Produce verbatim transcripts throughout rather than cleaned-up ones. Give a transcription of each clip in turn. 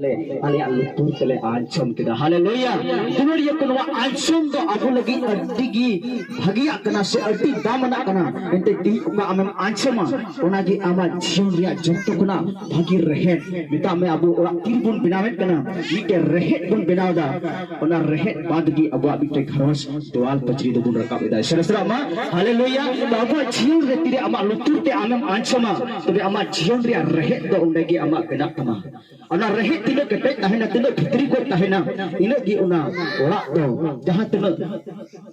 ᱞᱮ ᱟᱞᱮᱭᱟᱜ ᱞᱩᱛᱩᱨ ᱛᱮᱞᱮ ᱟᱸᱡᱚᱢ ᱠᱮᱫᱟ᱾ ᱦᱟᱞᱮᱞᱩᱭᱟ! ᱫᱩᱞᱟᱹᱲᱤᱭᱟᱹ ᱠᱚ, ᱱᱚᱣᱟ ᱟᱸᱡᱚᱢ ᱫᱚ ᱟᱵᱚ ᱞᱟᱹᱜᱤᱫ ᱟᱹᱰᱤ ᱜᱮ ᱵᱷᱟᱹᱜᱤᱭᱟᱜ ᱠᱟᱱᱟ ᱥᱮ ᱟᱹᱰᱤ ᱫᱟᱢᱟᱱᱟᱜ ᱠᱟᱱᱟ᱾ ᱮᱱᱛᱮ ᱛᱤᱦᱤᱧ ᱚᱠᱟ ᱟᱢᱮᱢ ᱟᱸᱡᱚᱢᱟ, ᱚᱱᱟᱜᱮ ᱟᱢᱟᱜ ᱡᱤᱭᱚᱱ ᱨᱮᱭᱟᱜ ᱡᱚᱛᱚ ᱠᱷᱚᱱᱟᱜ ᱵᱷᱟᱹᱜᱤ ᱨᱮᱦᱮᱫ᱾ ᱢᱮᱛᱟᱜ ᱢᱮ, ᱟᱵᱚ ᱚᱲᱟᱜ ᱛᱤᱨ ᱵᱚᱱ ᱵᱮᱱᱟᱣᱮᱫ ᱠᱟᱱᱟ, ᱢᱤᱫᱴᱮᱱ ᱨᱮᱦᱮᱫ ᱵᱚᱱ ᱵᱮᱱᱟᱣ ᱮᱫᱟ᱾ ᱚᱱᱟ ᱨᱮᱦᱮᱫ ᱵᱟᱫ ᱜᱮ ᱟᱵᱚᱣᱟᱜ ᱢᱤᱫᱴᱮᱱ ᱜᱷᱟᱨᱚᱸᱡᱽ ᱫᱮᱣᱟᱞ ᱯᱟᱹᱪᱨᱤ ᱫᱚᱵᱚᱱ ᱨᱟᱠᱟᱵ ᱮᱫᱟ᱾ ᱥᱚᱨᱮᱥᱨᱟᱜ ᱢᱟ, ᱦᱟᱞᱮᱞᱩᱭᱟ! ᱟᱵᱚᱣᱟᱜ ᱡᱤᱭᱚᱱ ᱨᱮ ᱛᱤᱨᱮ ᱟᱢᱟᱜ ᱞᱩᱛᱩᱨ ᱛᱮ ᱟᱢᱮᱢ ᱟᱸᱡᱚᱢᱟ, ᱛᱚᱵᱮ ᱟᱢᱟᱜ ᱡᱤᱭᱚᱱ ᱨᱮᱭᱟᱜ ᱨᱮᱦᱮᱫ ᱫᱚ ᱚᱸᱰᱮ ᱜᱮ ᱟᱢᱟᱜ ᱵᱮᱱᱟᱜ ᱛᱟᱢᱟ᱾ ᱚᱱᱟ ᱨᱮᱦᱮᱫ ᱛᱤᱱᱟᱹᱜ ᱠᱮᱴᱮᱡ ᱛᱟᱦᱮᱱᱟ, ᱛᱤᱱᱟᱹᱜ ᱵᱷᱤᱛᱨᱤ ᱠᱷᱚᱡ ᱛᱟᱦᱮᱱᱟ, ᱤᱱᱟᱹᱜ ᱜᱮ ᱚᱱᱟ ᱚᱲᱟᱜ ᱫᱚ ᱡᱟᱦᱟᱸ ᱛᱤᱱᱟᱹᱜ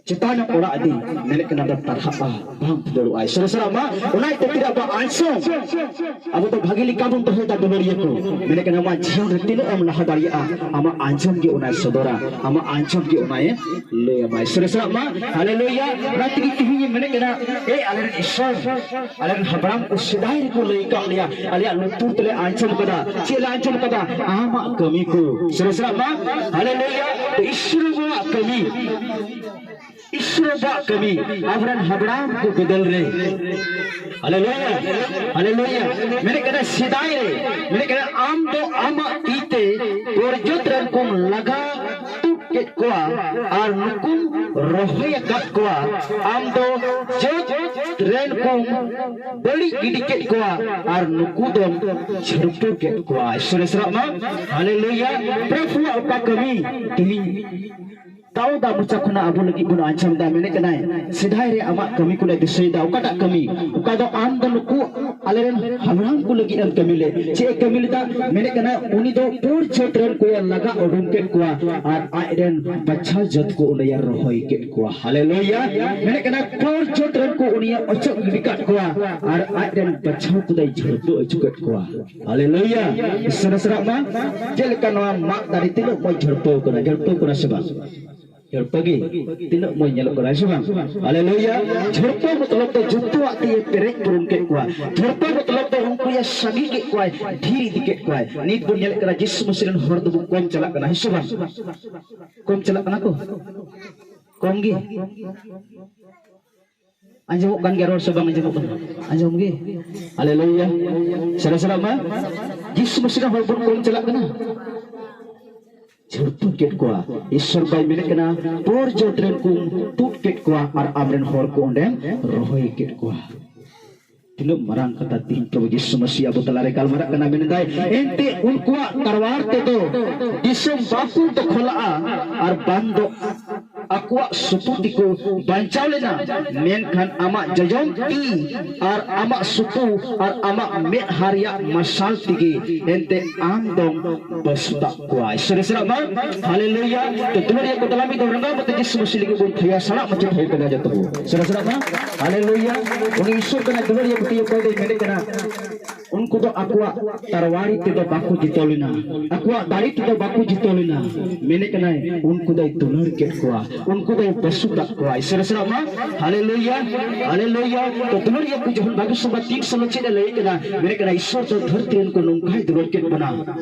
ᱪᱮᱛᱟᱱ ᱧᱚᱜ ᱚᱲᱟᱜ ᱤᱫᱤ, ᱢᱮᱱᱮᱫ ᱠᱟᱱᱟ ᱫᱚ ᱛᱟᱨᱦᱟᱜᱼᱟ, ᱵᱟᱝ ᱯᱷᱩᱫᱟᱹᱲᱚᱜᱼᱟ᱾ ᱥᱚᱨᱮᱥᱨᱟᱜ ᱢᱟ, ᱚᱱᱟ ᱤᱭᱟᱹᱛᱮ ᱛᱤᱱᱟᱹᱜ ᱟᱵᱚ ᱟᱸᱡᱚᱢ, ᱟᱵᱚ ᱫᱚ ᱵᱷᱟᱜᱤ ᱞᱮᱠᱟ ᱵᱚᱱ ᱫᱚᱦᱚᱭᱮᱫᱟ ᱫᱩᱞᱟᱹᱲᱤᱭᱟᱹ ᱠᱚ᱾ ᱢᱮᱱᱮᱫ ᱠᱟᱱᱟ ᱟᱢᱟᱜ ᱡᱤᱭᱚᱱ ᱨᱮ ᱛᱤᱱᱟᱹᱜ ᱮᱢ ᱞᱟᱦᱟ ᱫᱟᱲᱮᱭᱟᱜᱼᱟ, ᱟᱢᱟᱜ ᱟᱸᱡᱚᱢ ᱜᱮ ᱚᱱᱟᱭ ᱥᱚᱫᱚᱨᱟ, ᱟᱢᱟᱜ ᱟᱸᱡᱚᱢ ᱜᱮ ᱚᱱᱟᱭ ᱞᱟᱹᱭ ᱟᱢᱟᱭ᱾ ᱥᱚᱨᱮᱥᱨᱟᱜ ᱢᱟ, ᱦᱟᱞᱮᱞᱩᱭᱟ! ᱚᱱᱟ ᱛᱮᱜᱮ ᱛᱤᱦᱤᱧ ᱢᱮᱱᱮᱫ ᱠᱟᱱᱟ, ᱮ ᱟᱞᱮᱨᱮᱱ ᱤᱥᱚᱨ, ᱟᱞᱮᱨᱮᱱ ᱦᱟᱯᱲᱟᱢ ᱠᱚ ᱥᱮᱫᱟᱭ ᱨᱮᱠᱚ ᱞᱟᱹᱭ ᱟᱠᱟᱫ ᱞᱮᱭᱟ, ᱟᱞᱮᱭᱟᱜ ᱞᱩᱛᱩᱨ ᱛᱮᱞᱮ ᱟᱸᱡᱚᱢ ᱠᱟᱫᱟ᱾ ᱪᱮᱫ ᱞᱮ ᱟᱸᱡᱚᱢ ᱠᱟᱫᱟ? ᱟᱢᱟᱜ ᱠᱟᱹᱢᱤ ᱠᱚ᱾ ᱥᱚᱨᱮᱥᱨᱟᱜ ᱢᱟ, ᱦᱟᱞᱮᱞᱩᱭᱟ! ᱛᱚ ᱤᱥᱚᱨ ᱵᱟᱵᱟᱣᱟᱜ ᱠᱟᱹᱢᱤ, ᱤᱥᱚᱨ ᱵᱟᱵᱟᱣᱟᱜ ᱠᱟᱹᱢᱤ ᱟᱵᱚᱨᱮᱱ ᱦᱟᱯᱲᱟᱢ ᱠᱚ ᱵᱤᱫᱟᱹᱞ ᱨᱮ, ᱦᱟᱞᱮᱞᱩᱭᱟ, ᱦᱟᱞᱮᱞᱩᱭᱟ! ᱢᱮᱱᱮᱫ ᱠᱟᱱᱟ ᱥᱮᱫᱟᱭ ᱨᱮ, ᱢᱮᱱᱮᱫ ᱠᱟᱱᱟ ᱟᱢ ᱫᱚ ᱟᱢᱟᱜ ᱛᱤ ᱛᱮ ᱯᱚᱨᱡᱚᱛ ᱨᱮᱱ ᱠᱚᱢ ᱞᱟᱜᱟ ᱛᱩᱫ ᱠᱮᱫ ᱠᱚᱣᱟ ᱟᱨ ᱱᱩᱠᱩᱢ ᱨᱚᱦᱚᱭ ᱟᱠᱟᱫ ᱠᱚᱣᱟ᱾ ᱟᱢ ᱫᱚ ᱡᱟᱹᱛ ᱨᱮᱱ ᱠᱚᱢ ᱵᱟᱹᱲᱤᱡ ᱜᱤᱰᱤ ᱠᱮᱫ ᱠᱚᱣᱟ ᱟᱨ ᱱᱩᱠᱩ ᱫᱚᱢ ᱡᱷᱟᱹᱲᱯᱟᱹ ᱠᱮᱫ ᱠᱚᱣᱟ᱾ ᱤᱥᱚᱨ ᱥᱟᱨᱦᱟᱣ ᱢᱟ, ᱦᱟᱞᱮᱞᱩᱭᱟ! ᱯᱨᱚᱵᱷᱩᱣᱟᱜ ᱚᱠᱟ ᱠᱟᱹᱢᱤ ᱛᱮᱦᱮᱧ ᱛᱟᱣ ᱫᱟᱜ ᱢᱚᱪᱟ ᱠᱷᱚᱱᱟᱜ ᱟᱵᱚ ᱞᱟᱹᱜᱤᱫ ᱵᱚᱱ ᱟᱸᱡᱚᱢ ᱮᱫᱟ, ᱢᱮᱱᱮᱫ ᱠᱟᱱᱟᱭ, ᱥᱮᱫᱟᱭ ᱨᱮ ᱟᱢᱟᱜ ᱠᱟᱹᱢᱤ ᱠᱚᱞᱮ ᱫᱤᱥᱟᱹᱭᱮᱫᱟ᱾ ᱚᱠᱟᱴᱟᱜ ᱠᱟᱹᱢᱤ? ᱚᱠᱟ ᱫᱚ ᱟᱢ ᱫᱚ ᱱᱩᱠᱩ ᱟᱞᱮᱨᱮᱱ ᱦᱟᱯᱲᱟᱢ ᱠᱚ ᱞᱟᱹᱜᱤᱫ ᱮᱢ ᱠᱟᱹᱢᱤ ᱞᱮᱫ᱾ ᱪᱮᱫ ᱮ ᱠᱟᱹᱢᱤ ᱞᱮᱫᱟ? ᱢᱮᱱᱮᱫ ᱠᱟᱱᱟ, ᱩᱱᱤ ᱫᱚ ᱯᱩᱨ ᱡᱟᱹᱛ ᱨᱮᱱ ᱠᱚᱭᱮ ᱞᱟᱜᱟ ᱩᱰᱩᱝ ᱠᱮᱫ ᱠᱚᱣᱟ ᱟᱨ ᱟᱡ ᱨᱮᱱ ᱵᱟᱪᱷᱟᱣ ᱡᱟᱹᱛ ᱠᱚ ᱚᱸᱰᱮᱭ ᱨᱚᱦᱚᱭ ᱠᱮᱫ ᱠᱚᱣᱟ᱾ ᱦᱟᱞᱮᱞᱩᱭᱟ! ᱢᱮᱱᱮᱫ ᱠᱟᱱᱟ, ᱯᱩᱨ ᱡᱟᱹᱛ ᱨᱮᱱ ᱠᱚ ᱩᱱᱤᱭᱮ ᱚᱪᱚᱜ ᱜᱤᱰᱤ ᱠᱟᱫ ᱠᱚᱣᱟ ᱟᱨ ᱟᱡ ᱨᱮᱱ ᱵᱟᱪᱷᱟᱣ ᱠᱚᱫᱚᱭ ᱡᱷᱟᱹᱲᱯᱟᱹ ᱦᱚᱪᱚ ᱠᱮᱫ ᱠᱚᱣᱟ᱾ ᱦᱟᱞᱮᱞᱩᱭᱟ! ᱤᱥᱚᱨ ᱥᱟᱨᱦᱟᱣ ᱢᱟ᱾ ᱪᱮᱫ ᱞᱮᱠᱟ ᱱᱚᱣᱟ ᱢᱟᱫ ᱫᱟᱨᱮ ᱛᱤᱱᱟᱹᱜ ᱢᱚᱡᱽ ᱡᱷᱟᱹᱲᱯᱟᱹᱣ ᱠᱟᱱᱟ, ᱡᱷᱟᱹᱲᱯᱟᱹᱣ ᱠᱟᱱᱟ ᱥᱮ ᱵᱟᱝ? ᱡᱷᱟᱹᱲᱯᱟᱹ ᱜᱮ ᱛᱤᱱᱟᱹᱜ ᱢᱚᱡᱽ ᱧᱮᱞᱚᱜ ᱠᱟᱱᱟ, ᱦᱮᱸ ᱥᱮ ᱵᱟᱝ? ᱦᱟᱞᱮᱞᱩᱭᱟ! ᱡᱷᱟᱹᱲᱯᱟᱹ ᱢᱚᱛᱞᱚᱵ ᱫᱚ ᱡᱚᱛᱚᱣᱟᱜ ᱛᱮ ᱯᱮᱨᱮᱡ ᱯᱩᱨᱩᱱ ᱠᱮᱫ ᱠᱚᱣᱟ᱾ ᱡᱷᱟᱹᱲᱯᱟᱹ ᱢᱚᱛᱞᱚᱵ ᱫᱚ ᱩᱱᱠᱩᱭᱮ ᱥᱟᱸᱜᱮ ᱠᱮᱫ ᱠᱚᱣᱟᱭ, ᱰᱷᱮᱨ ᱤᱫᱤ ᱠᱮᱫ ᱠᱚᱣᱟᱭ᱾ ᱱᱤᱛ ᱵᱚᱱ ᱧᱮᱞᱮᱫ ᱠᱟᱱᱟ ᱡᱤᱥᱩ ᱢᱟᱹᱥᱤ ᱨᱮᱱ ᱦᱚᱲ ᱫᱚᱵᱚᱱ ᱠᱚᱢ ᱪᱟᱞᱟᱜ ᱠᱟᱱᱟ, ᱦᱮᱸ ᱥᱮ ᱵᱟᱝ? ᱠᱚᱢ ᱪᱟᱞᱟᱜ ᱠᱟᱱᱟ ᱠᱚ, ᱠᱚᱢ ᱜᱮ᱾ ᱟᱸᱡᱚᱢᱚᱜ ᱠᱟᱱ ᱜᱮᱭᱟ ᱨᱚᱲ ᱥᱮ ᱵᱟᱝ ᱟᱸᱡᱚᱢᱚᱜ ᱠᱟᱱᱟ? ᱟᱸᱡᱚᱢ ᱜᱮ᱾ ᱦᱟᱞᱮᱞᱩᱭᱟ᱾ ᱥᱟᱹᱨᱤ ᱥᱟᱹᱨᱤ ᱢᱟ, ᱡᱤᱥᱩ ᱢᱟᱹᱥᱤ ᱨᱮᱱ ᱦᱚᱲ ᱵᱚᱱ ᱠᱚᱢ ᱪᱟᱞᱟᱜ ᱠᱟᱱᱟ᱾ ᱡᱷᱟᱹᱲᱯᱟᱹ ᱠᱮᱫ ᱠᱚᱣᱟ᱾ ᱤᱥᱥᱚᱨ ᱵᱟᱭ ᱢᱮᱱᱮᱫ ᱠᱟᱱᱟ, ᱯᱚᱨᱡᱚᱴ ᱨᱮᱱ ᱠᱚ ᱛᱩᱫ ᱠᱮᱫ ᱠᱚᱣᱟ ᱟᱨ ᱟᱢᱨᱮᱱ ᱦᱚᱲ ᱠᱚ ᱚᱸᱰᱮᱢ ᱨᱚᱦᱚᱭ ᱠᱮᱫ ᱠᱚᱣᱟ᱾ ᱛᱤᱱᱟᱹᱜ ᱢᱟᱨᱟᱝ ᱠᱟᱛᱷᱟ ᱛᱤᱦᱤᱧ ᱯᱨᱚᱵᱷᱩ ᱡᱤᱥᱩ ᱢᱟᱹᱥᱤ ᱟᱵᱚ ᱛᱟᱞᱟᱨᱮ ᱜᱟᱞᱢᱟᱨᱟᱜ ᱠᱟᱱᱟ, ᱢᱮᱱᱫᱟᱭ, ᱮᱱᱛᱮ ᱩᱱᱠᱩᱣᱟᱜ ᱛᱟᱨᱣᱟᱨ ᱛᱮᱫᱚ ᱫᱤᱥᱚᱢ ᱵᱟᱠᱚ ᱫᱚᱠᱷᱚᱞᱟᱜᱼᱟ ᱟᱨ ᱵᱟᱝ ᱫᱚ ᱟᱠᱚᱣᱟᱜ ᱥᱩᱯᱩ ᱛᱮᱠᱚ ᱵᱟᱧᱪᱟᱣ ᱞᱮᱱᱟ, ᱢᱮᱱᱠᱷᱟᱱ ᱟᱢᱟᱜ ᱡᱚᱡᱚᱢ ᱛᱤ ᱟᱨ ᱟᱢᱟᱜ ᱥᱩᱯᱩ ᱟᱨ ᱟᱢᱟᱜ ᱢᱮᱫᱦᱟ ᱨᱮᱭᱟᱜ ᱢᱟᱨᱥᱟᱞ ᱛᱮᱜᱮ ᱮᱱᱛᱮ ᱟᱢ ᱫᱚᱢ ᱵᱟᱹᱥᱩᱫᱟᱜ ᱠᱚᱣᱟ᱾ ᱤᱥᱚᱨ ᱥᱟᱞᱟᱜ ᱢᱟ, ᱦᱟᱞᱮᱞᱩᱭᱟ᱾ ᱛᱚ ᱫᱩᱞᱟᱹᱲᱤᱭᱟᱹ ᱠᱚ ᱛᱟᱞᱟ ᱢᱤᱫ ᱫᱚ ᱨᱟᱸᱜᱟᱣ ᱠᱟᱛᱮ ᱡᱤᱥᱩ ᱢᱟᱹᱥᱤ ᱞᱟᱹᱜᱤᱫ ᱵᱚᱱ ᱛᱷᱟᱭᱟ ᱥᱟᱞᱟᱜ ᱢᱟᱪᱷᱟ ᱛᱷᱟᱭᱟ ᱠᱟᱱᱟ ᱡᱚᱛᱚ ᱵᱚ᱾ ᱤᱥᱚᱨ ᱥᱟᱞᱟᱜ ᱢᱟ, ᱦᱟᱞᱮᱞᱩᱭᱟ᱾ ᱩᱱᱤ ᱤᱥᱚᱨ ᱠᱟᱱᱟᱭ, ᱫᱩᱞᱟᱹᱲᱤᱭᱟᱹ ᱠᱚ ᱚᱠᱚᱭ ᱫᱚᱭ ᱢᱮᱱᱮᱫ ᱠᱟᱱᱟ, ᱩᱱᱠᱩ ᱫᱚ ᱟᱠᱚᱣᱟᱜ ᱛᱟᱨᱣᱟᱲᱤ ᱛᱮᱫᱚ ᱵᱟᱠᱚ ᱡᱤᱛᱟᱹᱣ ᱞᱮᱱᱟ, ᱟᱠᱚᱣᱟᱜ ᱫᱟᱲᱮ ᱛᱮᱫᱚ ᱵᱟᱠᱚ ᱡᱤᱛᱟᱹᱣ ᱞᱮᱱᱟ᱾ ᱢᱮᱱᱮᱫ ᱠᱟᱱᱟᱭ, ᱩᱱᱠᱩ ᱫᱚᱭ ᱫᱩᱞᱟᱹᱲ ᱠᱮᱫ ᱠᱚᱣᱟ, ᱩᱱᱠᱩ ᱫᱚᱭ ᱵᱟᱹᱥᱩᱫ ᱟᱠᱟᱫ ᱠᱚᱣᱟ᱾ ᱤᱥᱚᱨ ᱥᱟᱞᱟᱜ ᱢᱟ, ᱦᱟᱞᱮᱞᱩᱭᱟ, ᱦᱟᱞᱮᱞᱩᱭᱟ᱾ ᱛᱚ ᱫᱩᱞᱟᱹᱲᱤᱭᱟᱹ ᱠᱚ ᱡᱚᱠᱷᱚᱱ ᱵᱟᱹᱜᱤ ᱥᱚᱵᱷᱟ ᱛᱤᱱ ᱥᱚᱢᱚᱭ ᱪᱮᱫ ᱮ ᱞᱟᱹᱭᱮᱫ ᱠᱟᱱᱟ? ᱢᱮᱱᱮᱫ ᱠᱟᱱᱟ, ᱤᱥᱚᱨ ᱫᱚ ᱫᱷᱟᱹᱨᱛᱤ ᱨᱮᱱ ᱠᱚ ᱱᱚᱝᱠᱟᱭ ᱫᱩᱞᱟᱹᱲ ᱠᱮᱫ ᱵᱚᱱᱟ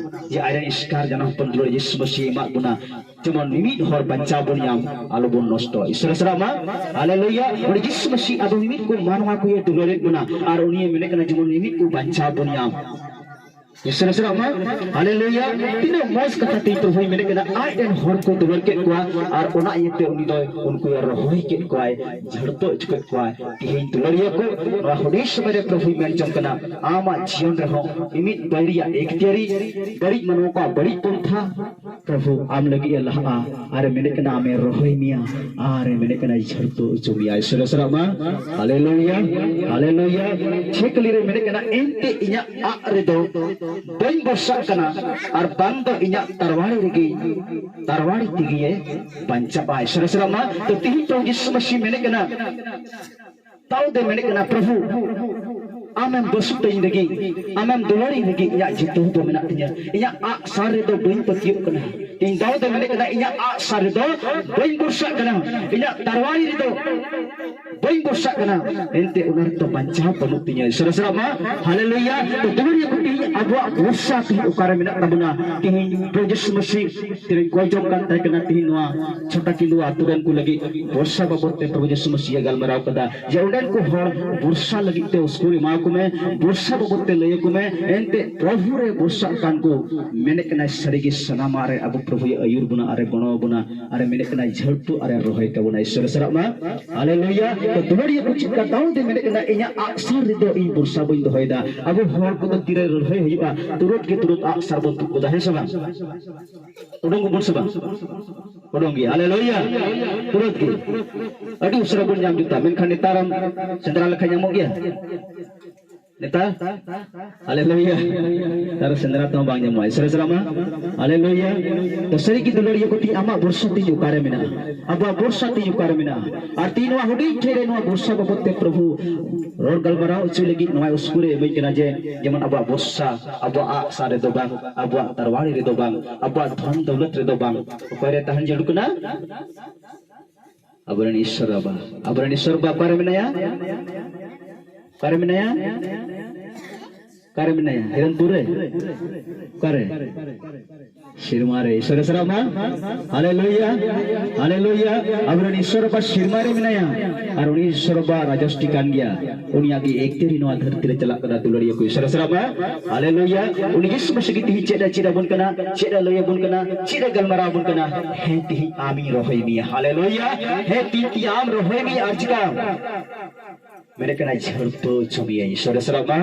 ᱡᱮ ᱟᱡᱨᱮᱱ ᱮᱥᱠᱟᱨ ᱡᱟᱱᱟᱢ ᱦᱚᱯᱚᱱ ᱫᱩᱞᱟᱹᱲ ᱡᱤᱥᱩ ᱢᱟᱹᱥᱤ ᱮᱢᱟᱜ ᱵᱚᱱᱟ᱾ ᱡᱮᱢᱚᱱ ᱢᱤᱢᱤᱫ ᱦᱚᱲ ᱵᱟᱧᱪᱟᱣ ᱵᱚᱱ ᱧᱟᱢ, ᱟᱞᱚ ᱵᱚᱱ ᱱᱚᱥᱴᱚ᱾ ᱤᱥᱚᱨ ᱥᱟᱞᱟᱜ ᱢᱟ, ᱦᱟᱞᱮᱞᱩᱭᱟ᱾ ᱩᱱᱤ ᱡᱤᱥᱩ ᱢᱟᱹᱥᱤ ᱟᱵᱚ ᱢᱤᱢᱤᱫ ᱠᱚ ᱢᱟᱱᱣᱟ ᱠᱚᱭ ᱫᱩᱞᱟᱹᱲᱮᱫ ᱵᱚᱱᱟ ᱟᱨ ᱩᱱᱤ ᱢᱮᱱᱮᱫ ᱠᱟᱱᱟ ᱡᱮᱢᱚᱱ ᱢᱤᱢᱤᱫ ᱠᱚ ᱵᱟᱧᱪᱟᱣ ᱵᱚᱱ ᱧᱟᱢ᱾ ᱤᱥᱚᱨ ᱥᱟᱞᱟᱜ ᱢᱟ, ᱦᱟᱞᱮᱞᱩᱭᱟ᱾ ᱛᱤᱱᱟᱹᱜ ᱢᱚᱡᱽ ᱠᱟᱛᱷᱟ ᱛᱮ ᱯᱨᱚᱵᱷᱩᱭ ᱢᱮᱱᱮᱫ ᱠᱟᱱᱟ, ᱟᱡ ᱨᱮᱱ ᱦᱚᱲ ᱠᱚ ᱫᱩᱞᱟᱹᱲ ᱠᱮᱫ ᱠᱚᱣᱟ ᱟᱨ ᱚᱱᱟ ᱤᱭᱟᱹᱛᱮ ᱩᱱᱤ ᱫᱚᱭ ᱩᱱᱠᱩ ᱨᱚᱦᱚᱭ ᱠᱮᱫ ᱠᱚᱣᱟᱭ, ᱡᱷᱟᱹᱲᱯᱟᱹ ᱦᱚᱪᱚ ᱠᱮᱫ ᱠᱚᱣᱟᱭ᱾ ᱛᱮᱦᱮᱧ ᱫᱩᱞᱟᱹᱲᱤᱭᱟᱹ ᱠᱚ, ᱱᱚᱣᱟ ᱦᱩᱰᱤᱧ ᱥᱚᱢᱚᱭ ᱨᱮ ᱯᱨᱚᱵᱷᱩᱭ ᱢᱮᱱ ᱡᱚᱝ ᱠᱟᱱᱟ, ᱟᱢᱟᱜ ᱡᱤᱭᱚᱱ ᱨᱮᱦᱚᱸ ᱢᱤᱢᱤᱫ ᱵᱟᱹᱲᱤᱡᱟᱜ ᱮᱠᱛᱤᱭᱟᱨᱤ, ᱵᱟᱹᱲᱤᱡ ᱢᱟᱱᱣᱟ ᱠᱚᱣᱟᱜ ᱵᱟᱹᱲᱤᱡ ᱯᱚᱱᱛᱷᱟ, ᱯᱨᱚᱵᱷᱩ ᱟᱢ ᱞᱟᱹᱜᱤᱫ ᱮ ᱞᱟᱦᱟᱜᱼᱟ ᱟᱨ ᱮ ᱢᱮᱱᱮᱫ ᱠᱟᱱᱟ ᱟᱢᱮ ᱨᱚᱦᱚᱭ ᱢᱮᱭᱟ ᱟᱨ ᱮ ᱢᱮᱱᱮᱫ ᱠᱟᱱᱟ ᱡᱷᱟᱹᱲᱯᱟᱹ ᱦᱚᱪᱚ ᱢᱮᱭᱟ᱾ ᱤᱥᱚᱨ ᱥᱟᱞᱟᱜ ᱢᱟ, ᱦᱟᱞᱮᱞᱩᱭᱟ, ᱦᱟᱞᱮᱞᱩᱭᱟ᱾ ᱪᱷᱮ ᱠᱟᱹᱞᱤ ᱨᱮ ᱢᱮᱱᱮᱫ ᱠᱟᱱᱟ, ᱮᱱᱛᱮ ᱤᱧᱟᱹᱜ ᱟᱜ ᱨᱮᱫᱚ ᱵᱟᱹᱧ ᱵᱚᱨᱥᱟᱜ ᱠᱟᱱᱟ ᱟᱨ ᱵᱟᱝ ᱫᱚ ᱤᱧᱟᱹᱜ ᱛᱟᱨᱣᱟᱲᱤ ᱨᱮᱜᱮ, ᱛᱟᱨᱣᱟᱲᱤ ᱛᱮᱜᱮ ᱵᱟᱧᱪᱟᱜᱼᱟ᱾ ᱤᱥᱚᱨ ᱥᱟᱞᱟᱜ ᱢᱟ, ᱛᱚ ᱛᱤᱦᱤᱧ ᱯᱨᱚᱵᱷᱩ ᱡᱤᱥᱩ ᱢᱟᱹᱥᱤ ᱢᱮᱱᱮᱫ ᱠᱟᱱᱟ, ᱫᱟᱣᱫᱮ ᱢᱮᱱᱮᱫ ᱠᱟᱱᱟ, ᱯᱨᱚᱵᱷᱩ, ᱟᱢᱮᱢ ᱵᱟᱹᱥᱩᱛᱟᱹᱧ ᱞᱟᱹᱜᱤᱫ, ᱟᱢᱮᱢ ᱫᱩᱞᱟᱹᱲᱤᱧ ᱞᱟᱹᱜᱤᱫ ᱤᱧᱟᱹᱜ ᱡᱤᱛᱟᱹᱣ ᱫᱚ ᱢᱮᱱᱟᱜ ᱛᱤᱧᱟᱹ᱾ ᱤᱧᱟᱹᱜ ᱟᱜ ᱥᱟᱨ ᱨᱮᱫᱚ ᱵᱟᱹᱧ ᱯᱟᱹᱛᱭᱟᱹᱜ ᱠᱟᱱᱟ᱾ ᱤᱧ ᱫᱟᱣᱫᱮ ᱢᱮᱱᱮᱫ ᱠᱟᱱᱟ, ᱤᱧᱟᱹᱜ ᱟᱜ ᱥᱟᱨ ᱨᱮᱫᱚ ᱵᱟᱹᱧ ᱵᱷᱚᱨᱥᱟᱜ ᱠᱟᱱᱟ᱾ ᱤᱧᱟᱹᱜ ᱛᱟᱨᱣᱟᱲᱤ ᱨᱮᱫᱚ ᱵᱟᱹᱧ ᱵᱷᱚᱨᱥᱟᱜ ᱠᱟᱱᱟ, ᱮᱱᱛᱮ ᱚᱱᱟ ᱨᱮᱫᱚ ᱵᱟᱧᱪᱟᱣ ᱵᱟᱹᱱᱩᱜ ᱛᱤᱧᱟᱹ᱾ ᱤᱥᱚᱨ ᱥᱟᱞᱟᱜ ᱢᱟ ᱦᱟᱞᱮᱞᱩᱭᱟ᱾ ᱛᱚ ᱫᱩᱞᱟᱹᱲᱤᱭᱟᱹ ᱠᱚ, ᱛᱮᱦᱮᱧ ᱟᱵᱚᱣᱟᱜ ᱵᱷᱚᱨᱥᱟ ᱛᱮᱦᱮᱧ ᱚᱠᱟᱨᱮ ᱢᱮᱱᱟᱜ ᱛᱟᱵᱚᱱᱟ? ᱛᱮᱦᱮᱧ ᱯᱨᱚᱵᱷᱩ ᱡᱤᱥᱩ ᱢᱟᱹᱥᱤ ᱛᱤᱨᱮᱧ ᱠᱚᱭ ᱡᱚᱝ ᱠᱟᱱ ᱛᱟᱦᱮᱸ ᱠᱟᱱᱟ, ᱛᱮᱦᱮᱧ ᱱᱚᱣᱟ ᱪᱷᱳᱴᱟ ᱠᱤᱞᱩ ᱟᱛᱳ ᱨᱮᱱ ᱠᱚ ᱞᱟᱹᱜᱤᱫ ᱵᱷᱚᱨᱥᱟ ᱵᱟᱵᱚᱫ ᱛᱮ ᱯᱨᱚᱵᱷᱩ ᱡᱤᱥᱩ ᱢᱟᱹᱥᱤᱭᱟᱜ ᱜᱟᱞᱢᱟᱨᱟᱣ ᱠᱟᱫᱟ, ᱡᱮ ᱚᱸᱰᱮᱱ ᱠᱚ ᱦᱚᱲ ᱵᱷᱚᱨᱥᱟ ᱞᱟᱹᱜᱤᱫ ᱛᱮ ᱩᱥᱠᱩᱨ ᱮᱢᱟ ᱠᱚ ᱢᱮ, ᱵᱷᱚᱨᱥᱟ ᱵᱟᱵᱚᱫ ᱛᱮ ᱞᱟᱹᱭ ᱟᱠᱚ ᱢᱮ᱾ ᱮᱱᱛᱮ ᱯᱨᱚᱵᱷᱩ ᱨᱮ ᱵᱷᱚᱨᱥᱟᱜ ᱠᱟᱱ ᱠᱚ, ᱢᱮᱱᱮᱫ ᱠᱟᱱᱟᱭ ᱥᱟᱹᱨᱤᱜᱮ ᱥᱟᱱᱟᱢᱟᱜ ᱨᱮ ᱟᱵᱚ ᱯᱨᱚᱵᱷᱩᱭ ᱟᱹᱭᱩᱨ ᱵᱚᱱᱟ ᱟᱨᱮ ᱜᱚᱲᱚ ᱟᱵᱚᱱᱟ᱾ ᱟᱨ ᱢᱮᱱᱮᱫ ᱠᱟᱱᱟ, ᱡᱷᱟᱹᱲᱯᱩ ᱟᱨᱮ ᱨᱚᱦᱚᱭ ᱛᱟᱵᱚᱱᱟ᱾ ᱤᱥᱚᱨ ᱥᱟᱞᱟᱜ ᱢᱟ ᱦᱟᱞᱮᱞᱩᱭᱟ᱾ ᱛᱚ ᱫᱩᱞᱟᱹᱲᱤᱭᱟᱹ ᱠᱚ, ᱪᱮᱫ ᱠᱟ ᱫᱟᱣ ᱫᱮ ᱢᱮᱱᱮᱫ ᱠᱟᱱᱟ, ᱤᱧᱟᱜ ᱟᱜᱥᱟᱨ ᱨᱮᱫᱚ ᱤᱧ ᱵᱷᱚᱨᱥᱟ ᱵᱟᱹᱧ ᱫᱚᱦᱚᱭᱮᱫᱟ᱾ ᱟᱵᱚ ᱦᱚᱲ ᱠᱚᱫᱚ ᱛᱤᱨᱮ ᱞᱟᱹᱲᱦᱟᱹᱭ ᱦᱩᱭᱩᱜᱼᱟ, ᱛᱩᱨᱟᱹᱛ ᱜᱮ ᱛᱩᱨᱟᱹᱛ ᱟᱜᱥᱟᱨ ᱵᱚᱱ ᱛᱩᱫ ᱜᱚᱫᱟ, ᱦᱮᱸ ᱥᱮ ᱵᱟᱝ? ᱩᱰᱩᱝ ᱟᱵᱚᱱ ᱥᱮ ᱵᱟᱝ? ᱩᱰᱩᱝ ᱜᱮ, ᱦᱟᱞᱮᱞᱩᱭᱟ᱾ ᱛᱩᱨᱟᱹᱛ ᱜᱮ ᱟᱹᱰᱤ ᱩᱥᱟᱹᱨᱟ ᱵᱚᱱ ᱧᱟᱢ ᱡᱩᱛᱟ, ᱢᱮᱱᱠᱷᱟᱱ ᱱᱮᱛᱟᱨ ᱮᱢ ᱥᱮᱸᱫᱽᱨᱟ ᱞᱮᱠᱷᱟᱱ ᱧᱟᱢᱚᱜ ᱜᱮᱭᱟ᱾ ᱱᱮᱛᱟᱨ ᱦᱟᱞᱮᱞᱩᱭᱟ᱾ ᱱᱮᱛᱟᱨ ᱥᱮᱸᱫᱽᱨᱟ ᱛᱮᱦᱚᱸ ᱵᱟᱝ ᱧᱟᱢᱚᱜᱼᱟ᱾ ᱤᱥᱚᱨ ᱥᱟᱞᱟᱜ ᱢᱟ ᱦᱟᱞᱮᱞᱩᱭᱟ᱾ ᱛᱚ ᱥᱟᱹᱨᱤ ᱜᱮ ᱫᱩᱞᱟᱹᱲᱤᱭᱟᱹ ᱠᱚ, ᱛᱮᱦᱮᱧ ᱟᱢᱟᱜ ᱵᱷᱚᱨᱥᱟ ᱛᱮᱦᱮᱧ ᱚᱠᱟᱨᱮ ᱢᱮᱱᱟᱜᱼᱟ? ᱟᱵᱚᱣᱟᱜ ᱵᱷᱚᱨᱥᱟ ᱛᱮᱦᱮᱧ ᱚᱠᱟᱨᱮ ᱢᱮᱱᱟᱜᱼᱟ? ᱟᱨ ᱛᱮᱦᱮᱧ ᱱᱚᱣᱟ ᱦᱩᱰᱤᱧ ᱴᱷᱮᱱ ᱨᱮ ᱱᱚᱣᱟ ᱵᱷᱚᱨᱥᱟ ᱵᱟᱵᱚᱫ ᱛᱮ ᱯᱨᱚᱵᱷᱩ ᱨᱚᱲ ᱜᱟᱞᱢᱟᱨᱟᱣ ᱦᱚᱪᱚᱭ ᱞᱟᱹᱜᱤᱫ ᱱᱚᱣᱟ ᱩᱥᱠᱩᱨᱮ ᱮᱢᱟᱹᱧ ᱠᱟᱱᱟ, ᱡᱮ ᱡᱮᱢᱚᱱ ᱟᱵᱚᱣᱟᱜ ᱵᱷᱚᱨᱥᱟ, ᱟᱵᱚᱣᱟᱜ ᱟᱜ ᱥᱟᱨ ᱨᱮᱫᱚ ᱵᱟᱝ, ᱟᱵᱚᱣᱟᱜ ᱛᱟᱨᱣᱟᱲᱤ ᱨᱮᱫᱚ ᱵᱟᱝ, ᱟᱵᱚᱣᱟᱜ ᱫᱷᱚᱱ ᱫᱚᱣᱞᱚᱛ ᱨᱮᱫᱚ ᱵᱟᱝ᱾ ᱚᱠᱚᱭ ᱨᱮ ᱛᱟᱦᱮᱱ ᱡᱟᱹᱨᱩᱲ ᱠᱟᱱᱟ? ᱟᱵᱚᱨᱮᱱ ᱤᱥᱚᱨ ᱵᱟᱵᱟ᱾ ᱟᱵᱚᱨᱮᱱ ᱤᱥᱚᱨ ᱵᱟᱵᱟ ᱚᱠᱟᱨᱮ ᱢᱮᱱᱟᱭᱟ? ᱚᱠᱟᱨᱮ ᱢᱮᱱᱟᱭᱟ? ᱚᱠᱟᱨᱮ ᱢᱮᱱᱟᱭᱟ? ᱦᱤᱨᱚᱱᱯᱩᱨ ᱨᱮ? ᱚᱠᱟᱨᱮ? ᱥᱮᱨᱢᱟ ᱨᱮ᱾ ᱤᱥᱚᱨ ᱥᱟᱞᱟᱜ ᱢᱟ ᱦᱟᱞᱮᱞᱩᱭᱟ, ᱦᱟᱞᱮᱞᱩᱭᱟ᱾ ᱟᱵᱚᱨᱮᱱ ᱤᱥᱚᱨ ᱵᱟᱵᱟ ᱥᱮᱨᱢᱟ ᱨᱮ ᱢᱮᱱᱟᱭᱟ᱾ ᱟᱨ ᱩᱱᱤ ᱤᱥᱚᱨ ᱵᱟᱵᱟ ᱨᱟᱡᱚᱥᱴᱤ ᱠᱟᱱ ᱜᱮᱭᱟ᱾ ᱩᱱᱤᱭᱟᱜ ᱜᱮ ᱮᱠᱛᱮᱨᱤ ᱱᱚᱣᱟ ᱫᱷᱟᱹᱨᱛᱤ ᱨᱮ ᱪᱟᱞᱟᱜ ᱠᱟᱱᱟ, ᱫᱩᱞᱟᱹᱲᱤᱭᱟᱹ ᱠᱚ᱾ ᱤᱥᱚᱨ ᱥᱟᱞᱟᱜ ᱢᱟ ᱦᱟᱞᱮᱞᱩᱭᱟ᱾ ᱩᱱᱤ ᱡᱤᱥᱩ ᱢᱟᱹᱥᱤ ᱜᱮ ᱛᱮᱦᱮᱧ ᱪᱮᱫ ᱮ ᱪᱮᱫ ᱟᱵᱚᱱ ᱠᱟᱱᱟ, ᱪᱮᱫ ᱮ ᱞᱟᱹᱭ ᱟᱵᱚᱱ ᱠᱟᱱᱟ, ᱪᱮᱫ ᱮ ᱜᱟᱞᱢᱟᱨᱟᱣ ᱟᱵᱚᱱ ᱠᱟᱱᱟ? ᱦᱮᱸ, ᱛᱮᱦᱮᱧ ᱟᱢᱤᱧ ᱨᱚᱦᱚᱭ ᱢᱮᱭᱟ᱾ ᱦᱟᱞᱮᱞᱩᱭᱟ᱾ ᱦᱮᱸ, ᱛᱮᱦᱮᱧ ᱛᱮ ᱟᱢ ᱨᱚᱦᱚᱭ ᱢᱮᱭᱟ᱾ ᱟᱨ ᱪᱤᱠᱟ ᱢᱮᱱᱮᱫ ᱠᱟᱱᱟ, ᱡᱷᱟᱹᱲᱯᱟᱹ ᱦᱚᱪᱚ ᱢᱮᱭᱟ᱾ ᱤᱥᱚᱨ ᱥᱟᱞᱟᱜ ᱢᱟ